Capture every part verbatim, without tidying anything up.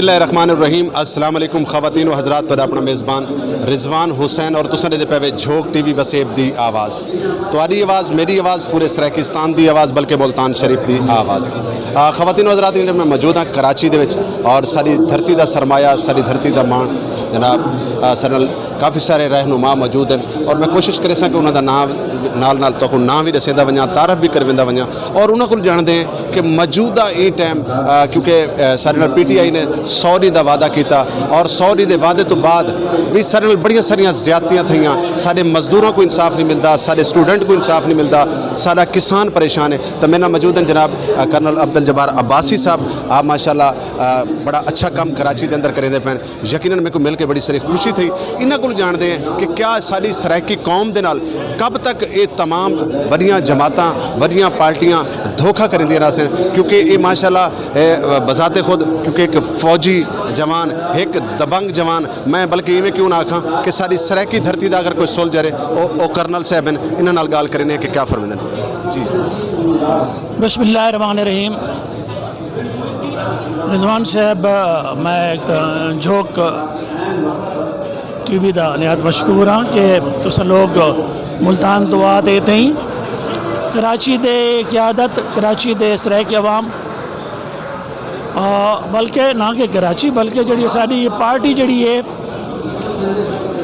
بسم اللہ الرحمن الرحیم۔ السلام علیکم خواتین و حضرات، تہاݙا اپݨا میزبان رضوان حسین اور تساں ݙیہدے پئے وے جھوک ٹی وی وسیب دی آواز۔ تہاݙی آواز، میݙی آواز، پورے سرائیکستان دی آواز، بلکہ ملتان شریف دی آواز۔ آ، خواتین و حضرات، ایں ٹائم میں موجود ہاں کراچی دے وچ اور ساری دھرتی دا سرمایہ، ساری دھرتی دا ماݨ جناب، آ، ساݙے نال کافی سارے رہنما موجود ہیں اور میں کوشش کریساں کہ انہاں دا ناں نال نال تہاکوں ناں وی ݙسیندا ونڄاں، تعارف وی کرویندا ونڄاں اور انہاں کول ڄاݨدے ہیں کہ موجودہ ایں ٹائم، آ، کیونکہ، آ، ساݙے نال پی ٹی آئی نے سو ݙینھ دا وعدہ کیتا اور سو ݙینھ دے وعدے توں بعد وی ساݙے نال بڑیاں ساریاں زیادتیاں تھئیاں۔ ساݙے مزدوراں کوں انصاف نہیں ملدا، ساݙے اسٹوڈنٹ کوں انصاف نہیں ملدا، ساݙا کسان پریشان ہے۔ تاں میݙے نال موجود ہیں جناب، آ، کرنل عبدالجبار عباسی صاحب، آپ ماشاءاللہ، آ، بڑا اچھا کم کراچی دے اندر کریندے پئے ہیں۔ یقیناً میکوں مل کے بڑی ساری خوشی تھئی۔ انہاں کولوں ڄاݨدے ہیں کہ کیا ساݙی سرائیکی قوم دے نال کب تک اے تمام وݙیاں جماعتاں، وݙیاں پارٹیاں دھوکا کریندیاں رہسن، کیونکہ اے ماشاءاللہ، اے بذات خود، کیونکہ ایک فوجی جوان، ایک دبنگ جوان، میں بلکہ ایویں کیوں نہ آکھاں کہ ساݙی سرائیکی دھرتی دا اگر کوئی سولجر ہے، او، او کرنل صاحب ہیں، انہاں نال ڳالھ کریندے ہیں کہ کیا فرمیندن۔ جی۔ بسم اللہ الرحمن الرحیم۔ رضوان صاحب، میں ایک جھوک ٹی وی دا نہایت مشکور ہاں کہ تساں لوگ ملتان توں آ تے اتھیں کراچی دے قیادت، کراچی دے سرائیکی عوام، آ، بلکہ نہ کہ کراچی، بلکہ جڑی ساری یہ پارٹی جڑی ہے،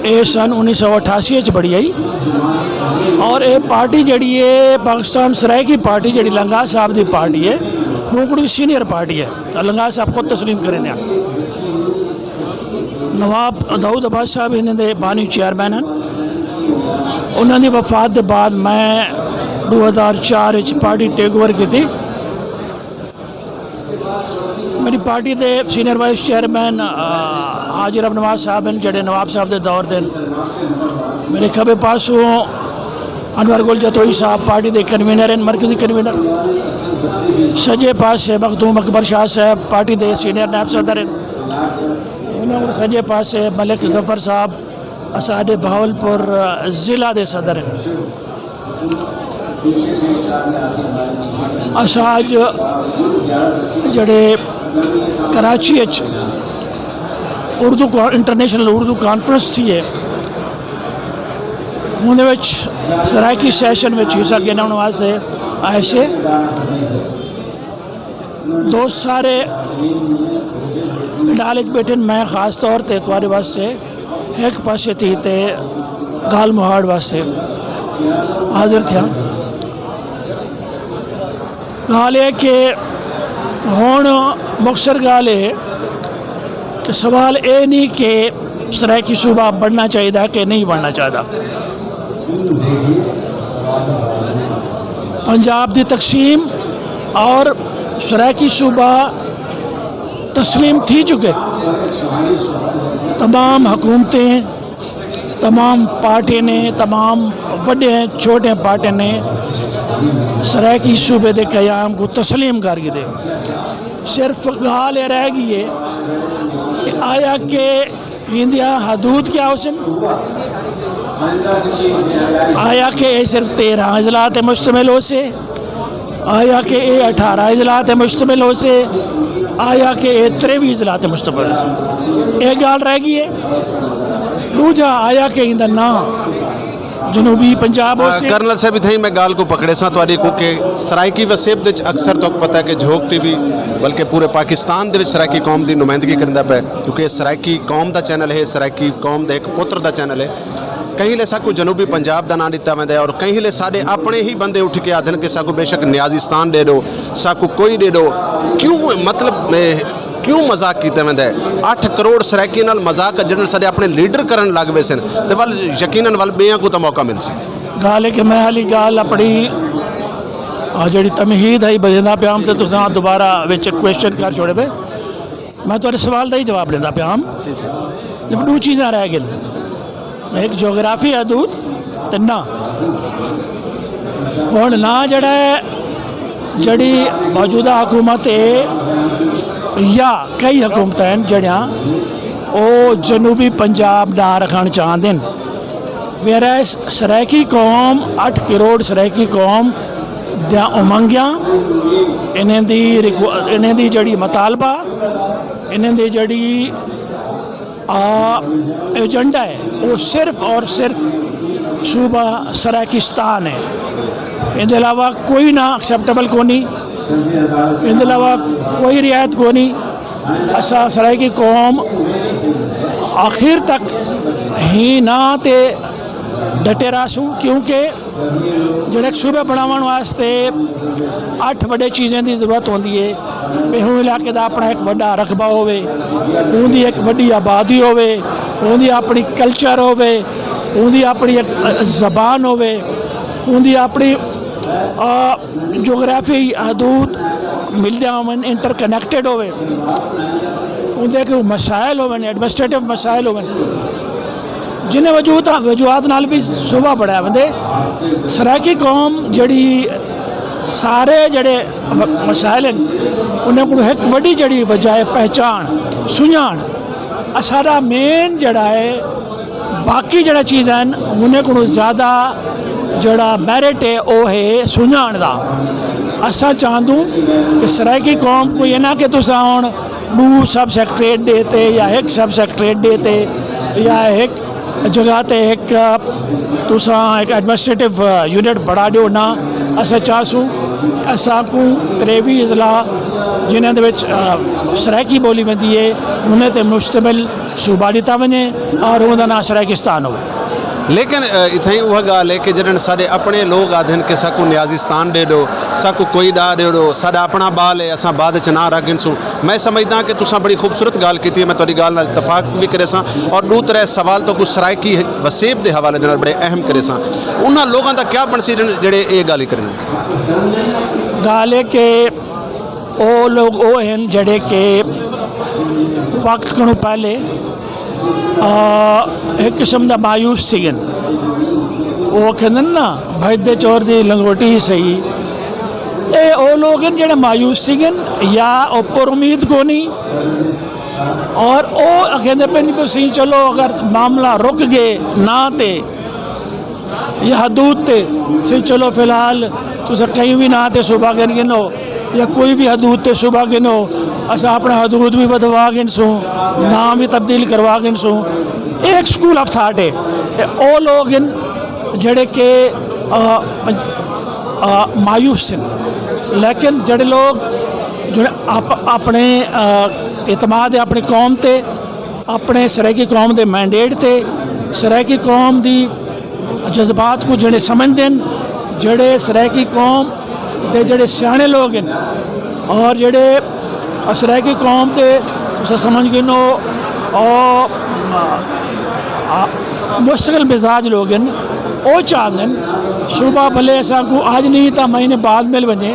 اے سن انیس سو اٹھاسی اچ بڑی آئی اور اے پارٹی جڑی ہے پاکستان سرائیکی پارٹی، جڑی لنگاہ صاحب دی پارٹی ہے، ہوں کوئی سینئر پارٹی ہے۔ لنگاہ صاحب خود تسلیم کریں۔ نواب داؤد عباس صاحب انہاں دے بانی چیئرمین ہیں۔ انہاں دی وفات دے بعد میں ݙو ہزار چار وچ پارٹی ٹیک اوور کیتی۔ میری پارٹی دے سینئر وائس چیئرمین، آ، حاجی رب نواز صاحب ہیں، جڑے نواب صاحب دے دور دے۔ میرے کھبے پاسوں انور گل جتوئی صاحب پارٹی دے کنوینر ہیں، مرکزی کنوینر۔ سجے پاسے مخدوم اکبر شاہ صاحب پارٹی دے سینئر نائب صدر ہیں۔ انہاں کوں سجے پاسے ملک ظفر صاحب اساݙے بہاولپور ضلع دے صدر ہیں۔ اساں اڄ جڑے کراچی اچ اردو کو-، انٹرنیشنل اردو کانفرنس تھی ہے، اُن دے وچ سرائیکی سیشن وچ حصہ گھنݨ واسطے آئے سے۔ دوست سارے پنڈال اچ ٻیٹھن، میں خاص طور تے تہاݙے واسطے ہک پاسے تھی تے ڳالھ مہاڑ واسطے حاضر تھیاں۔ ڳالھ ہے کہ ہݨ مختصر ڳالھ ہے کہ سوال اے نہیں کہ سرائیکی صوبہ بݨنا چاہیدا کہ نہیں بݨنا چاہیدا۔ پنجاب دی تقسیم اور سرائیکی صوبہ تسلیم تھی چکے۔ تمام حکومتیں، تمام پارٹیاں نے، تمام وݙے چھوٹے پارٹیاں نے سرائیکی صوبے دے قیام کوں تسلیم کر گھدے۔ صرف ڳالھ اے رہ ڳئی ہے کہ آیا کہ ایندیاں حدود کیا ہوسن؟ آیا کہ اے صرف تیرہ اضلاع تے مشتمل ہوسے؟ آیا کہ اے اٹھارہ اضلاع تے مشتمل ہوسے؟ آیا کہ اے تریوی اضلاع تے مشتمل ہوسے؟ اے ڳالھ رہ ڳئی ہے۔ ݙوجھا، آیا کہ ایندا ناں جنوبی پنجاب ہوسے؟ کرنل صاحب، اتھائیں میں ڳالھ کوں پکڑیساں تہاݙی کوں کہ سرائیکی وسیب دے وچ اکثر تہاکوں پتہ ہے کہ جھوک ٹی وی بلکہ پورے پاکستان دے وچ سرائیکی قوم دی نمائندگی کریندا پئے، کیونکہ سرائیکی قوم دا چینل ہے، سرائیکی قوم دے ہک پتر دا چینل ہے۔ کہیں لے ساکوں جنوبی پنجاب دا ناں ݙتا ویندا ہے اور کہیں لے ساݙے اپݨے ہی بندے اٹھ کے آہدن کہ ساکوں بے شک نیازستان ݙے ݙو، ساکوں کوئی ݙے ݙو۔ کیوں، مطلب، اے کیوں مذاق کیتا ویندا ہے؟ اٹھ کروڑ سرائیکیاں نال مذاق جݙݨ ساݙے اپݨے لیڈر کرݨ لڳ ویسن تے ول یقیناً ول ٻیاں کوں تاں موقع ملسی۔ ڳالھ ہے کہ میں حالی ڳالھ اپݨی، آ، جڑی تمہید ہے، ٻدھیندا پیام تے تساں دوبارہ وچ کوئسچن کر چھوڑے پئے۔ میں تہاݙے سوال دا ہی جواب ݙیندا پیام۔ ݙو چیزاں رہ ڳئن، ہک جغرافی حدود تے ناں۔ ہݨ ناں جڑا ہے، جڑی موجودہ حکومت ہے یا کئی حکومتاں ہیں جڑیاں او جنوبی پنجاب ناں رکھݨ چاہندن۔ ویئر ایز سرائیکی قوم، اٹھ کروڑ سرائیکی قوم دیاں امنگیاں، انہیں دی ریکو-، انہیں دی جڑی مطالبہ، انہاں دی جڑی ایجنڈا ہے، وہ صرف اور صرف صوبہ سرائیکستان ہے۔ ان دے علاوہ کوئی نہ ایکسیپٹیبل کونی، ان دے علاوہ کوئی رعایت کونی۔ اساں سرائیکی قوم آخر تک ہی نہ تے ڈٹے رہسوں، کیونکہ جڑے صوبے بناون واسطے اٹھ وڈے چیزیں دی ضرورت ہوندی ہے۔ پہوں علاقے دا اپنا ایک وڈا رقبہ ہووے، اون دی ایک وڈی آبادی ہووے، اون دی اپنی کلچر ہووے، اون دی اپنی ایک زبان ہووے، اون دی اپنی جغرافی حدود ملدیاں ہوون، انٹر کنیکٹڈ ہووے، اون دے کوئی مسائل ہوون، ایڈمنسٹریٹو مسائل ہوون، جنہیں وجوہات وجوہات نال بھی صوبہ بڑھایا ویندے۔ سرائیکی قوم جڑی سارے جڑے مسائل ہیں، انہیں کو ایک وڈی جڑی وجہ ہے پہچان، سنجان۔ اساڈا مین جڑا ہے، باقی جڑا چیز ہیں، انہیں کو زیادہ جڑا میرٹ ہے، وہ ہے سنجان دا۔ اساں چاہندوں کہ سرائیکی قوم کو یہ نہ کہ تساں ہن ڈو سب سیکٹریٹ دے تے یا ایک سب سیکٹریٹ دے تے یا ایک جگہ تے ایک تساں ایک ایڈمنسٹریٹو یونٹ بڑھا ڈیو نہ۔ اساں چاہسوں کہ اساں کو تریوی اضلاع جنہاں دے وچ سرائیکی بولی ویندی ہے، انہیں تے مشتمل صوبہ ڈتا ونجے اور انہاں دا نام سرائیکستان ہوئے۔ لیکن اتھائیں اوہ گالھ ہے کہ جڈن ساڈے اپنے لوگ آدھن کہ ساکوں نیازیستان ڈے ڈو، ساکوں کوئی ڈا ڈے ڈو، ساڈا اپنا بال ہے، اساں بعد اچ ناں رکھ گھنسوں۔ میں سمجھداں کہ تساں بڑی خوبصورت گالھ کیتی ہے، میں تہاڈی گالھ نال اتفاق وی کریساں۔ اور ڈو ترے سوال تہاکوں سرائیکی وسیب دے حوالے دے نال بڑے اہم کریساں۔ انہاں لوگاں دا کیا بنسی جڑے اے گالھ کرن؟ گالھ ہے کہ او لوگ او ہن جڑے کہ وقت کنوں پہلے ایک قسم دا مایوس سیگن۔ او کہندن نا، بھج دے چور دی لنگوٹی ہی صحیح۔ اے او لوگ ہن جڑے مایوس سیگن یا او پر امید کونی۔ اور او کہندے پن کہ سی چلو اگر معاملہ رک گئے نہ تے یا حدود تے سی چلو فی الحال تساں کہیں بھی نہ تے صوبہ گن گنو یا کوئی بھی حدود تے صوبہ گنو، اساں اپنا حدود بھی ودھوا گنسوں، نام بھی تبدیل کروا گنسوں۔ ایک سکول آف تھاٹ ہے۔ تے او لوگ ہن جڑے کہ مایوس ہن، لیکن جڑے لوگ جڑے اپنے اعتماد ہے اپنی قوم تے، اپنے سرائیکی قوم دے مینڈیٹ تے، سرائیکی قوم دی جذبات کو جڑے سمجھدے ہیں، جڑے سرائیکی قوم دے جڑے سیانے لوگ ہیں اور جڑے سرائیکی قوم دے تسا سمجھ گنو او مستقل مزاج لوگ ہیں، او چاہندے ہیں صوبہ بھلے اساں کو آج نہیں تا مہینے بعد مل ونجے،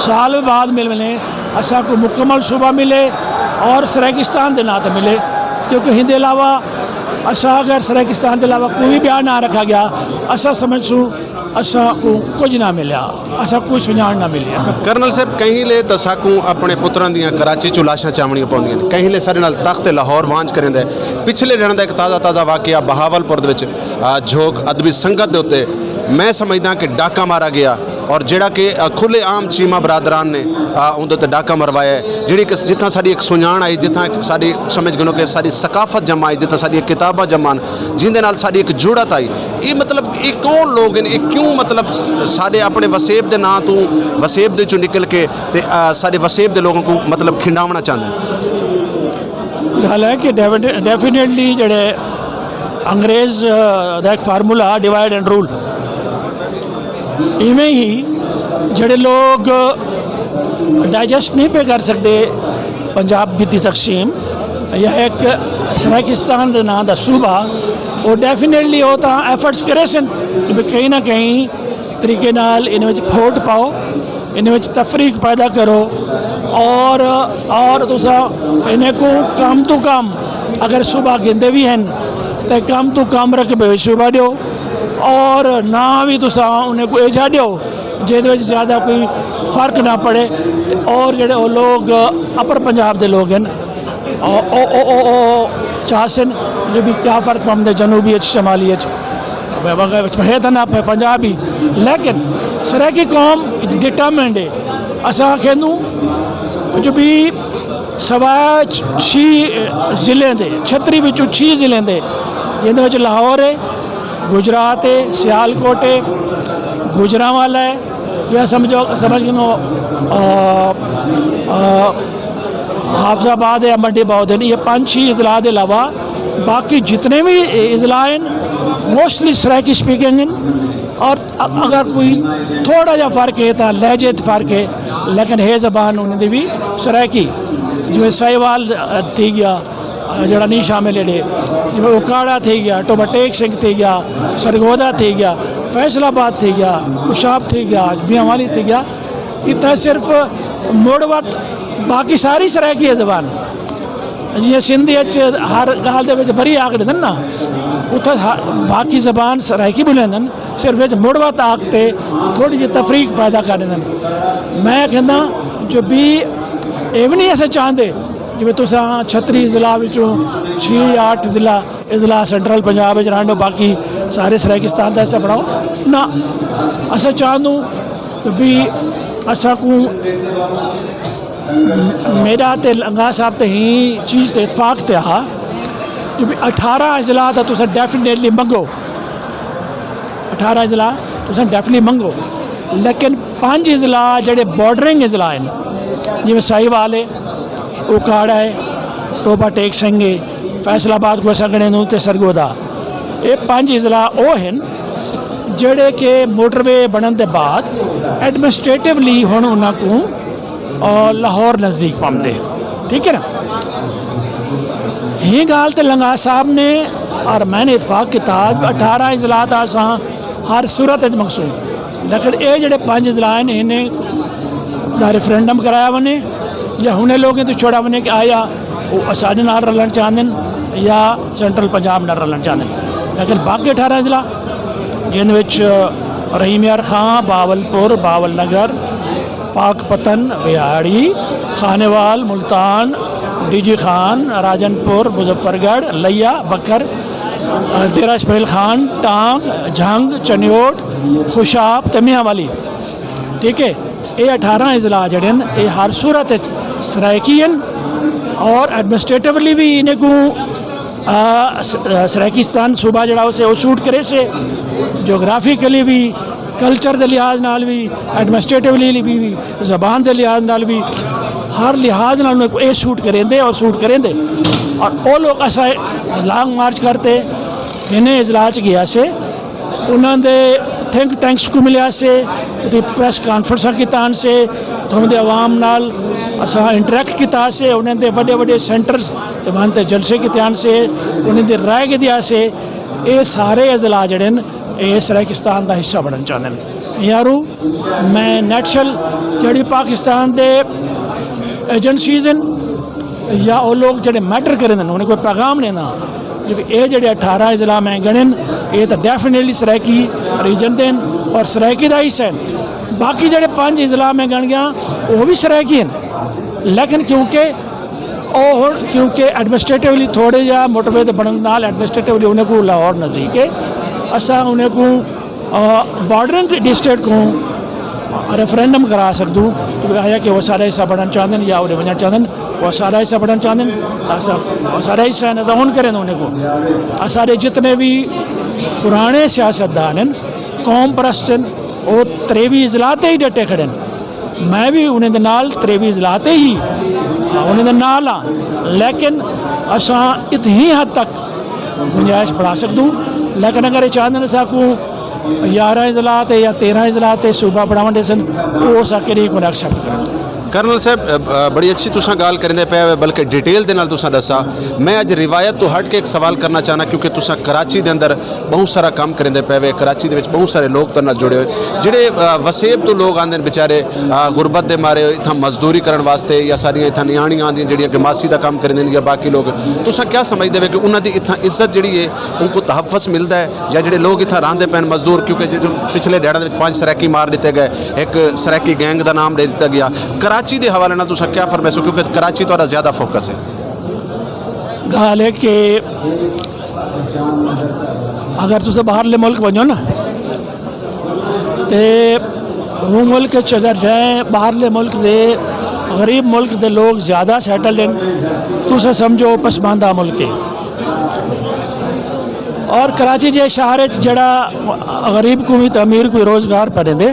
سال بعد مل ونجے، اساں کو مکمل صوبہ ملے اور سرائیکستان دے ناں تے ملے، کیونکہ ہندے علاوہ اساں اگر سرائیکستان دے علاوہ کوئی بھی بیان نہ رکھا گیا، اساں سمجھسوں اساں کو کچھ نہ ملیا، اساں کوئی سنجان نہ ملی۔ اساں کرنل صاحب، کہیں لے تاں ساکوں اپنے پتراں دیاں کراچی چوں لاشاں چاونڑیاں پوندیاں ہن، کہیں لے ساڈے نال تخت لاہور وانج کریندے۔ پچھلے ڈینھ دا ایک تازہ تازہ واقعہ بہاول پور دے وچ جھوک ادبی سنگت دے اتے میں سمجھداں کہ ڈاکہ مارا گیا، اور جیڑھا کہ کھلے عام چیمہ برادران نے اوندے تے ڈاکہ مروایا ہے، جیڑھی کہ جتھاں ساڈی ایک سنجان آئی، جتھاں ساڈی سمجھ گھنو کہ ساڈی ثقافت جمع آئی، جتھاں ساڈیاں کتاباں جمع ہن، جیندے نال ساڈی ایک جڑت آئی۔ اے مطلب اے کون لوگ ہن؟ اے کیوں مطلب ساڈے اپنے وسیب دے ناں توں، وسیب دے چوں نکل کے تے ساڈے وسیب دے لوگاں کوں مطلب کھنڈاونڑاں چاہندے ہن؟ گالھ ہے کہ ڈیفینیٹلی جیڑھے انگریز دا ایک فارمولا ڈیوائیڈ اینڈ رول، ایویں ہی جیڑھے لوگ ڈائجسٹ نہیں پہ کر سکدے پنجاب دی تقسیم یا ایک سرائیکستان دے ناں دا صوبہ، او ڈیفینیٹلی او تاں ایفرٹس کریسن کہ کہیں نہ کہیں طریقے نال انہاں وچ پھوٹ پاؤ، انہاں وچ تفریق پیدا کرو، اور اور تساں انہاں کو کم توں کم اگر صوبہ گھندے وی ہن تے کم توں کم رقبے وچ صوبہ ڈیو، اور نہ وی تساں انہاں کو ایجھا ڈیو جیندے وچ زیادہ کوئی فرق نہ پڑے۔ تے اور جیڑھے او لوگ اپر پنجاب دے لوگ ہن، او او او او او چاہسن جو بھی کیا فرق پوندے جنوبی اچ شمالی اچ، ہے تاں نہ پنجابی، لیکن سرائیکی قوم ڈٹرمنڈ ہے۔ اساں آکھیندوں جو بھی سوائے چھی ضلع دے، چھتری وچوں چھی ضلع دے، جن وچ لاہور ہے، گجرات ہے، سیالکوٹ ہے، گوجرانوالہ ہے، یا سمجھو سمجھ گنو حافظ آباد ہے، منڈی بہت ہے، یہ پانچ چھی اضلاع دے علاوہ باقی جتنے بھی اضلاع ہیں، موسٹلی سرائیکی اسپیکنگ ہیں۔ اور اگر کوئی تھوڑا جا فرق ہے تو لہجے فرق ہے، لیکن ہے زبان انہیں دی بھی سرائیکی۔ جیویں ساہیوال تھی گیا، جڑا نہیں شامل ہے، جیویں اوکاڑا تھی گیا، ٹوبا ٹیک سنگھ تھی گیا، سرگودا تھی گیا، فیصل آباد تھی گیا، کشاپ تھی گیا، بیاں والی تھی گیا۔ اتھا صرف مڑ وت، باقی ساری سرائیکی ہے زبان۔ جیاں سندھی اچ ہر گال دے وچ بری آکھ ڈیندن نا، اتھا باقی زبان سرائیکی بولیندن، صرف وچ مڑ وت آکھ تے تھوڑی جی تفریق پیدا کر ڈیندن۔ میں کہندا جو بھی اے وی نہیں ایسا چاہندے، جی تساں چھتری ضلع وچوں چھی یا اٹھ ضلع اضلاع سینٹرل پنجاب وچ رہندو، باقی سارے سرائیکستان دا حصہ بناؤ۔ نہ، اساں چاہندوں بھی اساں کو، میرا تے لنگا صاحب تے ہی چیز تے اتفاق تے ہا کہ بھی اٹھارہ اضلاع دا تساں ڈیفینیٹلی منگو، اٹھارہ اضلاع تساں ڈیفینیٹلی منگو، لیکن پنج اضلاع جڑے بارڈرنگ اضلاع ہیں، جیویں ساہیوال ہے، اوکاڑا ہے، ٹوبا ٹیک سنگھ ہے، فیصل آباد کو اساں گھنے نوں تے سرگودا، یہ پنج اضلاع او ہیں جڑے کہ موٹر وے بنن دے بعد ایڈمنسٹریٹولی ہن انہاں کو، آ، لاہور نزدیک پمدے۔ ٹھیک ہے نا؟ ہی گال تے لنگا صاحب نے اور میں نے اتفاق کیتا کہ اٹھارہ اضلاع دا اساں ہر صورت وچ مقصود، لیکن اے جڑے پنج اضلاع ہیں، انہیں دا ریفرنڈم کرایا ونے یا ہنے لوگوں تو چھوڑا ونے کہ آیا وہ اساڈے نال رلن چاہندے ہیں یا سینٹرل پنجاب نال رلن چاہندے ہیں۔ لیکن باقی اٹھارہ اضلاع، جن وچ رحیم یار خان، بہاول پور، بہاول نگر، پاک پتن، ویہاڑی، خانیوال، ملتان، ڈی جی خان، راجن پور، مظفر گڑھ، لیا، بکر، ڈیرہ اسماعیل خان، ٹانگ، جھنگ، چنیوٹ، خوشاب تے میاں والی۔ ٹھیک ہے، اے اٹھارہ اضلاع جڑے ہیں، اے ہر صورت وچ سرائیکی ہیں اور ایڈمنسٹریٹولی بھی انہیں کو، آ، س-، آ، سرائیکستان صوبہ جڑا اسے وہ سوٹ کرے سے، جغرافیکلی بھی، کلچر دے لحاظ نال بھی، ایڈمنسٹریٹولی بھی، بھی، زبان دے لحاظ نال بھی، ہر لحاظ نال انہیں کو اے سوٹ کریں دے اور سوٹ کریں دے۔ اور او لوگ اسا لانگ مارچ کرتے، انہیں اضلاع چ گیا سے، انہاں دے تھنک ٹینکس کو ملیا سے، اتھے پریس کانفرنساں کیتا سے، اتھوں دے عوام نال اساں انٹریکٹ کیتا سے، انہاں دے وڈے وڈے سینٹرز تے وہاں تے جلسے کیتے آن سے، انہاں دے رائے کے دیا سے۔ اے سارے اضلاع جڑے ہیں، اے سرائیکستان دا حصہ بنن چاہندے ہیں۔ یارو، میں نیٹشل جڑی پاکستان دے ایجنسیز ہیں، یا او لوگ جڑے میٹر کریں دے، انہیں کوئی پیغام نہیں نا، جب اے جڑے اٹھارہ اضلاع میں گنن، اے تو ڈیفینیٹلی سرائیکی ریجن دے ہیں اور سرائیکی دا حصہ ہیں۔ باقی جڑے پنج اضلاع میں گن گیا، وہ بھی سرائیکی ہیں، لیکن کیونکہ او ہن کیونکہ ایڈمنسٹریٹولی تھوڑے جا موٹر وے دے بنن نال ایڈمنسٹریٹولی انہیں کو لاہور نزدیک ہے، اساں انہیں کو، آ، بارڈرنگ ڈسٹرکٹ کو ریفرنڈم کرا سکدوں کہ آیا کہ وہ سارا حصہ بنن چاہندے ہیں یا وہ ونجن چاہندے ہیں، وہ سارا حصہ بنن چاہندے ہیں، اساں وہ سارا حصہ ہیں، اساں ہن کریں انہیں کو۔ آ، سارے جتنے بھی پرانے سیاستدان ہیں، قوم پرست ہیں، وہ تریوی اضلاع تے ہی ڈٹے کھڑے ہیں۔ میں بھی انہیں دے نال تریوی اضلاع تے ہی، انہیں دے نال ہاں، لیکن اساں اتنی حد تک گنجائش بڑھا سکدوں، لیکن اگر یہ چاہندے ہیں ساکوں یارہ اضلاع تے یا تیرہ اضلاع تے صوبہ بناون دے سن، وہ اساں کدی کوں ایکسپٹ کرن۔ کرنل صاحب، ا، ا، بڑی اچھی تساں گال کریندے پے ہوئے، بلکہ ڈیٹیل دے نال تساں دسا۔ میں اج روایت تو ہٹ کے ایک سوال کرنا چاہنا، کیونکہ تساں کراچی دے اندر بہت سارا کم کریندے پے وے، کراچی دے وچ بہت سارے لوگ تہاڈے نال جڑے ہوئے، جڑے، آ، وسیب تو لوگ آندے نے بیچارے، آ، غربت دے مارے اتھاں مزدوری کرن واسطے، یا ساڈیاں اتھاں نیاڑیاں آندیاں جڑیاں کہ ماسی دا کم کریندے نے یا باقی لوگ، تساں کیا سمجھدے وے کہ انہاں دی اتھاں عزت جڑی ہے، ان کو تحفظ ملدا ہے، یا جڑے لوگ اتھاں راہندے پے نے مزدور، کیونکہ جو پچھلے ڈیڑھاں دے وچ پنج سرائیکی مار ڈتے گئے، ایک سرائیکی گینگ دا نام دے دتا گیا، کراچی دے حوالے نال تساں کیا فرمائسو، کیونکہ کراچی تہاڈا زیادہ فوکس ہے؟ گال ہے کہ اگر تساں باہرلے ملک ونجو نا، تے ہوں ملک اچ اگر جائیں، باہرلے ملک دے غریب ملک دے لوگ زیادہ سیٹلڈ ہن، تساں سمجھو پسماندہ ملک ہے۔ اور کراچی جے شہر اچ جڑا غریب کو بھی تعمیر کوئی روزگار پڑھیں دے،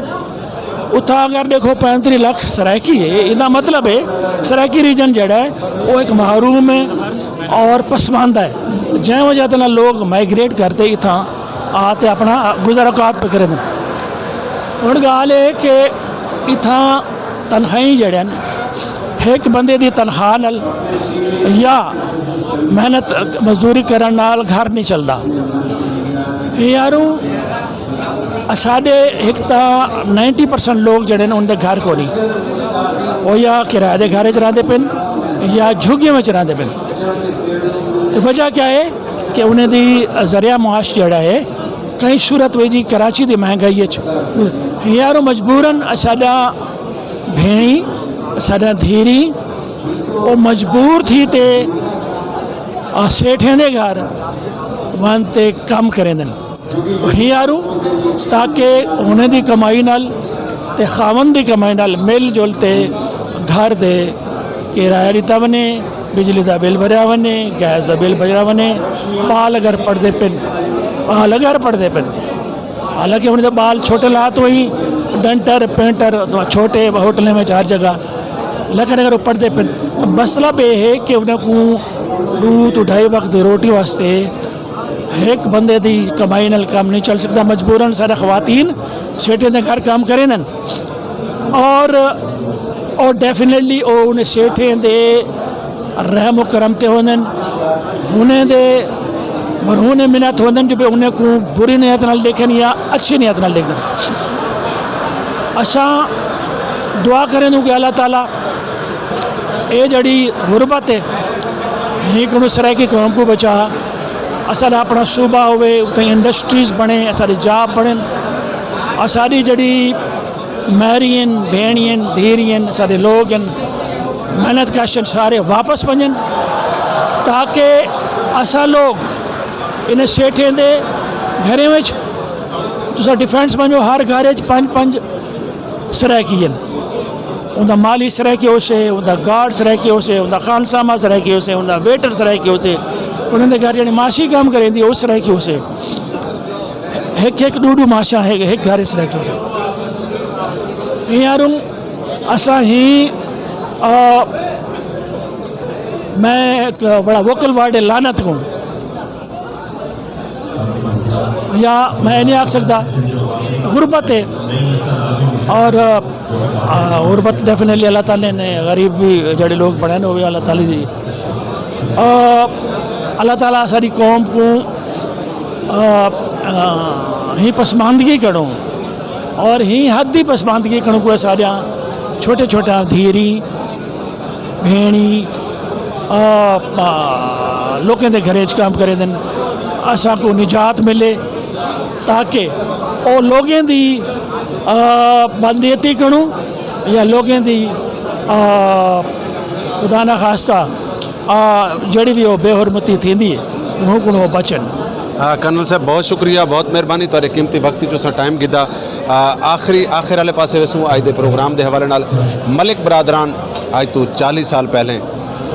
اتھاں اگر دیکھو پینتری لکھ سرائیکی ہے، ایندا مطلب ہے سرائیکی ریجن جڑا ہے وہ ایک محروم ہے اور پسماندہ ہے، جیں وجہ تنا لوگ مائگریٹ کرتے اتھاں آ تے اپنا گزر اوقات پہ کریں۔ ہن ڳالھ ہے کہ اتھاں تنخواہیں جڑیاں ہن، ہک بندے دی تنخواہ نال یا محنت مزدوری کرݨ نال گھر نہیں چلدا۔ یارو، اساݙے ہک تاں نائنٹی پرسینٹ لوگ جڑے نے ان دے گھر کو نہیں، وہ یا کرایہ دے گھر وچ رہندے پن یا جھگیاں وچ رہندے پن۔ وجہ کیا ہے کہ انہیں دی ذریعہ معاش جڑا ہے کہیں صورت وچ جی کراچی دی مہنگائی اچ یارو مجبوراً اساݙا بھیݨی، اساݙا دھیری، او مجبور تھی تے آ سیٹھیں دے گھر ون تے کم کریندن۔ ہیارو تاکہ انہیں دی کمائی نال تے خاوند دی کمائی نال مل جل تے گھر دے کرایہ ݙتا ونڄے، بجلی دا بل بھریا ونڄے، گیس دا بل بھریا ونڄے۔ ٻال اگر پڑھدے پن، ٻال اگر پڑھدے پن، حالانکہ ہݨ دے ٻال چھوٹے لا تو ہی ڈنٹر پینٹر تو چھوٹے ہوٹلیں وچ ہر جگہ لیکن اگر وہ پڑھدے پن تو مسئلہ بے ہے کہ انہیں کو ݙو تو ڈھائی وقت دی روٹی واسطے ہک بندے دی کمائی نال کم نہیں چل سکدا، مجبوراً سارے خواتین سیٹھیں دے گھر کام کریں اور اور ڈیفینیٹلی وہ انہیں سیٹھیں دے رحم و کرم تے ہوندن، انہیں دے مرہون منت ہوندن جو بھی انہیں کو بری نیت نال دیکھن یا اچھی نیت نال دیکھن۔ اساں دعا کریں دوں کہ اللہ تعالیٰ اے جڑی غربت ہے، ہی کنوں سرائیکی قوم کو بچا، اساں دا اپنا صوبہ ہوئے، اتھے انڈسٹریز بنے، اساں دے جاب بنن، اساں دی جڑی مہرین، بھیݨین، دھیرین، سارے لوگ ہیں، محنت کش ہیں، سارے واپس ونڄن تاکہ اساں لوگ انہیں سیٹھیں دے گھریں وچ تساں ڈیفینس ونڄو، ہر گھر وچ پنج پنج سرائیکی ہیں۔ اوندا مالی سرائیکی ہوسے، اوندا گارڈ سرائیکی ہوسے، اوندا خانسامہ سرائیکی ہوسے، اوندا ویٹر سرائیکی ہوسے، انہاں دے گھر جڑے معاشی کام کریندی ہے، او سرائیکی ہوسے۔ ہک ہک ݙو ݙو ماشاں ہے، ہک گھر اچ رہ کے۔ یاروں اساں ہی، آ، میں ہک بڑا ووکل ورڈ ہے لعنت کوں، یا میں نہیں آکھ سکدا، غربت ہے۔ اور، آ، غربت ڈیفینیٹلی اللہ تعالیٰ نے غریب بھی جڑے لوگ بݨے نے، وہ بھی اللہ تعالیٰ دی، آ، اللہ تعالیٰ ساری قوم کو آ، آ، ہی پسماندگی کنوں اور ہی حد دی پسماندگی کنوں کوئی ساݙیاں چھوٹے چھوٹے دھیری، بھیݨی، آ، آ، لوکیں دے گھریں اچ کام کریندن، اساں کو نجات ملے تاکہ او لوگیں دی، آ، بدنیتی کنوں یا لوگیں دی، آ، خدا نہ خواستہ آ، جیڑھی وی او بے حرمتی تھیندی ہے، اوں کنوں او بچن۔ آ، کرنل صاحب، بہت شکریہ، بہت مہربانی، تہاݙے قیمتی وقت جو اساں ٹائم گھدا۔ آ، آخری، آخر والے پاسے ویسوں اڄ دے پروگرام دے حوالے نال۔ ملک برادران اڄ توں چالیہہ سال پہلے،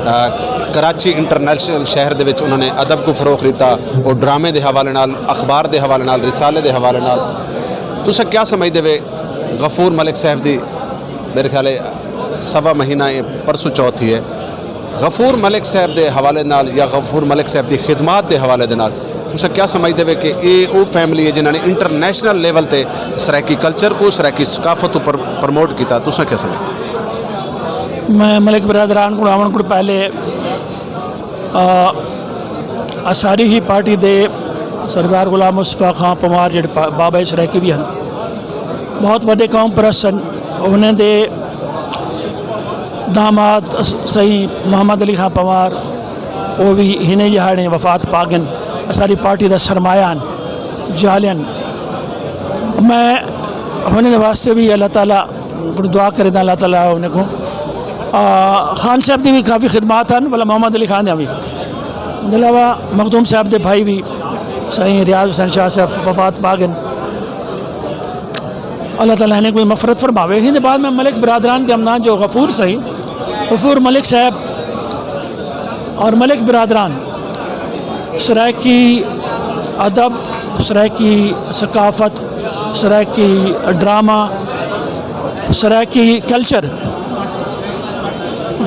آ، کراچی انٹرنیشنل شہر دے وچ انہاں نے ادب کو فروغ ݙتا، او ڈرامے دے حوالے نال، اخبار دے حوالے نال، رسالے دے حوالے نال۔ تساں کیا سمجھدے وے غفور ملک صاحب دی، میرے خیال ہے سوا مہینہ اے پرسوں چوتھ ہی ہے، غفور ملک صاحب دے حوالے نال یا غفور ملک صاحب دی خدمات دے حوالے دے نال تساں کیا سمجھدے وے کہ اے او فیملی ہے جنہاں نے انٹرنیشنل لیول تے سرائیکی کلچر کو، سرائیکی ثقافت کو پر-، پروموٹ کیتا؟ تساں کیا سمجھدے؟ میں ملک برادران کو آوݨ کو پہلے، آ، اساݙی ہی پارٹی دے سردار غلام مصطفیٰ خان پنوار جڑے پا-، بابا سرائیکی بھی ہیں، بہت وݙے قوم پرست ہیں۔ انہیں دے داماد سئیں محمد علی خان پنوار، او وی ہنے ݙیہاڑے وفات پا ڳن۔ اساݙی پارٹی دا سرمایہ ہن، جالین۔ میں ہنے دے واسطے وی اللہ تعالیٰ کوں دعا کرینداں، اللہ تعالیٰ انہیں کوں، آ، خان صاحب دی وی کافی خدمات ہن، بھلا محمد علی خان دیاں وی۔ اوں دے علاوہ مخدوم صاحب دے بھائی وی سئیں ریاض حسین شاہ صاحب وفات پا ڳن۔ اللہ تعالیٰ انہیں کوئی مغفرت فرماوے۔ ہن دے بعد میں ملک برادران دے امنان جو غفور سئیں، غفور ملک صاحب اور ملک برادران سرائیکی ادب، سرائیکی ثقافت، سرائیکی ڈرامہ، سرائیکی کلچر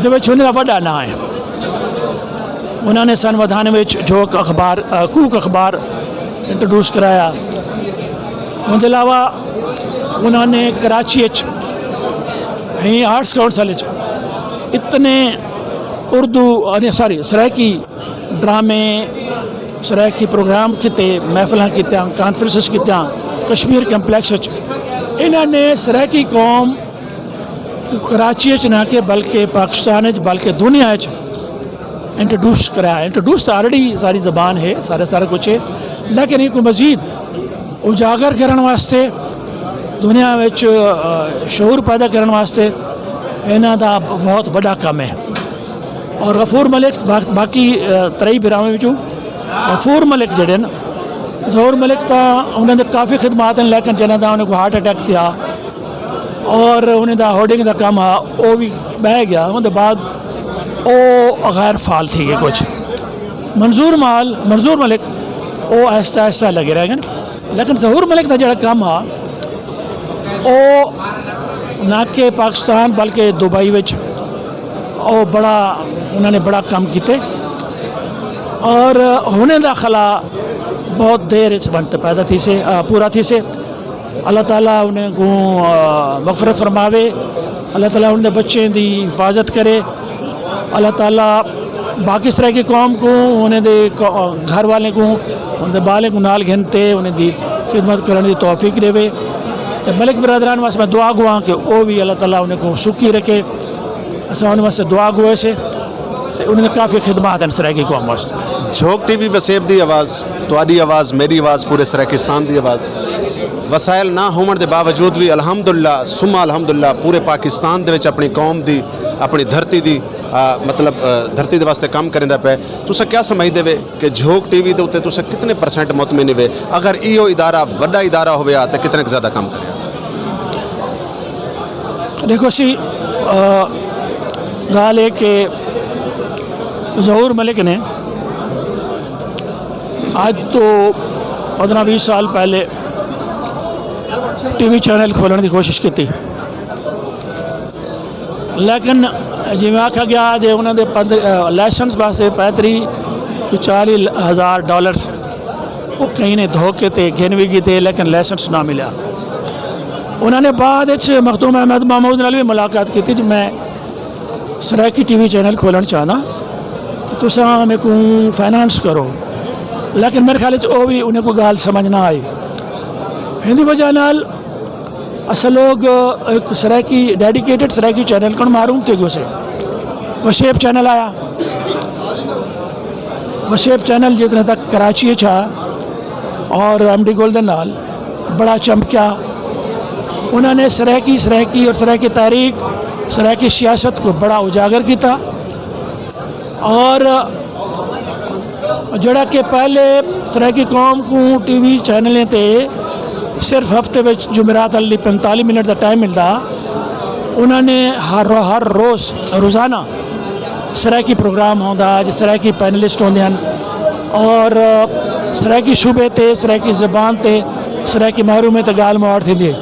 دے وچ انہاں دا وݙا ناں ہے۔ انہاں نے سن ودھانے وچ جھوک اخبار، کوک اخبار انٹروڈیوس کرایا۔ ان دے علاوہ انہاں نے کراچی اچ ہیں آرٹس کونسل اچ اتنے اردو، سوری، سرائیکی ڈرامے، سرائیکی پروگرام کیتے، محفلاں کیتیاں، کانفرنسز کیتیاں کشمیر کمپلیکس اچ۔ انہاں نے سرائیکی قوم کراچی اچ نہ کہ بلکہ پاکستان اچ بلکہ دنیا اچ انٹروڈیوس کرایا۔ انٹروڈیوس تو آلریڈی ساری زبان ہے، سارا سارا کچھ ہے، لیکن یہ کو مزید اجاگر کرن واسطے، دنیا وچ شعور پیدا کرن واسطے انہاں دا بہت وڈا کم ہے۔ اور غفور ملک باقی ترئی بھراواں وچوں غفور ملک جڑے نا، ظہور ملک تاں انہاں دے کافی خدمات ہیں، لیکن جنہاں دا انہاں کو ہارٹ اٹیک تھیا اور انہیں دا ہوڈنگ دا کم ہا، او بھی بہ گیا۔ ان دے بعد او غیر فعال تھی گئے کچھ۔ منظور مال، منظور ملک، او آہستہ آہستہ لگے رہ گئے۔ لیکن ظہور ملک دا جڑا کم ہا، او نہ کہ پاکستان بلکہ دبئی وچ او بڑا، انہاں نے بڑا کم کیتے۔ اور ہنے دا خلا بہت دیر اچ بن تے پیدا تھی سے، پورا تھی سے۔ اللہ تعالیٰ انہیں کو مغفرت فرماوے۔ اللہ تعالیٰ انہیں بچیں دی حفاظت کرے۔ اللہ تعالیٰ باقی سرائیکی قوم کو، انہیں دے گھر والے کو، انہیں دے بالے کو نال گھنتے انہیں دی خدمت کرنے دی توفیق دے۔ تے ملک برادران واسطے میں دعا گواں کہ او بھی اللہ تعالیٰ انہیں کو سکھی رکھے۔ اساں انہیں واسطے دعا گوئے سے۔ تے انہاں دے کافی خدمات ہیں سرائیکی قوم واسطے۔ جھوک ٹی وی وسیب دی آواز، تہاݙی آواز، میݙی آواز، پورے سرائیکستان دی آواز۔ وسائل نہ ہووݨ دے باوجود وی الحمدللہ ثم الحمدللہ پورے پاکستان دے وچ اپݨی قوم دی، اپݨی دھرتی دی، آ، مطلب، آ، دھرتی دے واسطے کم کریندا پئے۔ تساں کیا سمجھدے وے کہ جھوک ٹی وی دے اتے تساں کتنے پرسنٹ مطمئن وے؟ اگر ایہو ادارہ وݙا ادارہ ہووے ہا تے کتنے ک زیادہ کم کرے؟ ݙیکھو سی، آ، ڳالھ ہے کہ ظہور ملک نے اڄ توں پندرہ ویہہ سال پہلے ٹی وی چینل کھولݨ دی کوشش کیتی، لیکن جیویں آکھیا ڳیا جے انہاں دے پندرہ، آ، لائسنس واسطے پینتریہہ توں چالیہہ ہزار ڈالرز او کہیں نے دھوکے تے گھن وی کیتے، لیکن لائسنس نہ ملیا۔ انہاں نے بعد اچ مخدوم احمد محمود نال وی ملاقات کیتی جو میں سرائیکی ٹی وی چینل کھولݨ چاہنداں، تساں میکوں فائنانس کرو، لیکن میرے خیال اچ او وی انہیں کوئی ڳالھ سمجھ نہ آئی۔ ہندی وجہ نال اساں لوگ ایک سرائیکی، ڈیڈیکیٹڈ سرائیکی چینل کوں معروف تھی گیوسے۔ وشیب چینل آیا، وشیب چینل جتنے تک کراچی اچ ہا اور ایم ڈی گل دے نال بڑا چمکیا۔ انہاں نے سرائیکی، سرائیکی اور سرائیکی تاریخ، سرائیکی سیاست کو بڑا اجاگر کیتا۔ اور جڑا کہ پہلے سرائیکی قوم کو ٹی وی چینلیں تے صرف ہفتے وچ جمعرات علی پینتالیہہ منٹ دا ٹائم ملدا، انہاں نے ہر رو-، ہر روز، روزانہ سرائیکی پروگرام ہوندا، اڄ سرائیکی پینلسٹ ہوندے ہن اور سرائیکی صوبے تے، سرائیکی زبان تے، سرائیکی محرومیں تے ڳالھ مہاڑ تھیندی ہے۔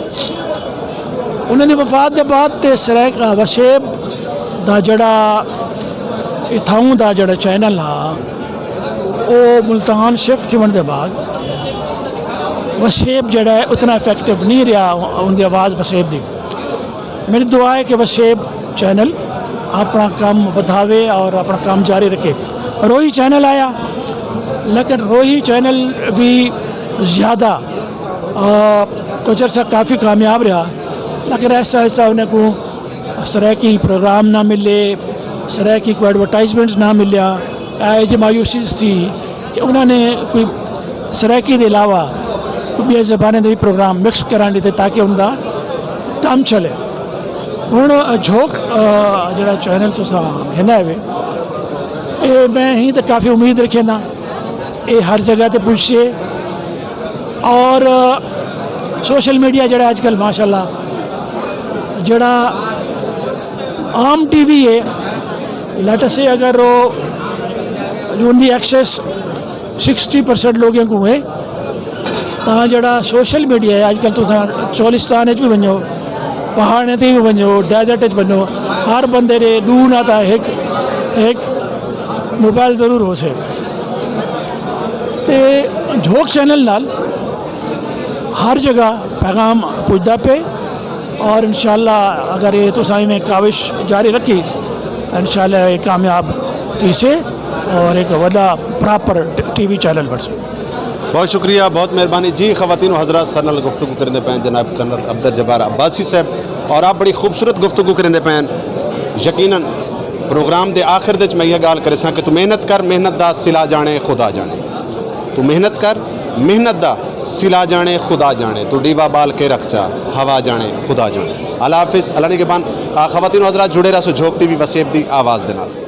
انہاں دی وفات دے بعد تے سرائیک-، وشیب دا جڑا اتھاؤں دا جڑا چینل ہا، او ملتان شفٹ تھیوݨ دے بعد وشیب جڑا ہے اتنا افیکٹو نہیں رہیا، ان دی آواز وشیب دی۔ میری دعا ہے کہ وشیب چینل اپݨا کم ودھاوے اور اپݨا کم جاری رکھے۔ روہی چینل آیا، لیکن روہی چینل بھی زیادہ، آ، کچھ عرصہ کافی کامیاب رہا، لیکن ایسا، ایسا انہیں کو سرائیکی پروگرام نہ ملے، سرائیکی کو ایڈورٹائزمنٹس نہ ملیا، اے جی مایوسی تھی کہ انہاں نے کوئی سرائیکی دے علاوہ کوئی ٻئے زبانیں دے وی پروگرام مکس کرݨ ݙتے تاکہ ان دا کم چلے۔ ہݨ جھوک، آ، جڑا چینل تساں گھندا ہے وے، اے میں ہی تے کافی امید رکھیندا، اے ہر جگہ تے پڄسے۔ اور سوشل میڈیا جڑا اڄ کل ماشاءاللہ جڑا عام ٹی وی ہے، لیٹ سے اگر وہ ان دی ایکسیس سکسٹی پرسینٹ لوگوں کو ہے، تاں جڑا سوشل میڈیا ہے، اج کل تساں چولستان وچ بھی ونجو، پہاڑیں تے بھی ونجو، ڈیزرٹ وچ ونجو، ہر بندے دے ڈو نہ تاں ہک ہک موبائل ضرور ہو سے۔ تے جھوک چینل نال ہر جگہ پیغام پجدا پے، اور انشاءاللہ اگر یہ تساں میں کاوش جاری رکھی تو انشاءاللہ یہ کامیاب تھی سے اور ایک وڈا پراپر ٹی وی چینل بن سے۔ بہت شکریہ، بہت مہربانی جی۔ خواتین و حضرات، سر نال گفتگو کرندے پئے جناب کرنل عبدالجبار عباسی صاحب، اور آپ بڑی خوبصورت گفتگو کرندے پئے۔ یقیناً پروگرام دے آخر دے وچ میں یہ گال کرے ساں کہ تو محنت کر، محنت دا صلہ جانے خدا جانے۔ تو محنت کر، محنت دا صلہ جانے خدا جانے۔ تو ڈیوا بال کے رکھ چا، ہوا جانے خدا جانے۔ اللہ حافظ، اللہ نگہبان۔ آ، خواتین و حضرات، جڑے رہسو جھوک ٹی وی وسیب دی آواز دے نال۔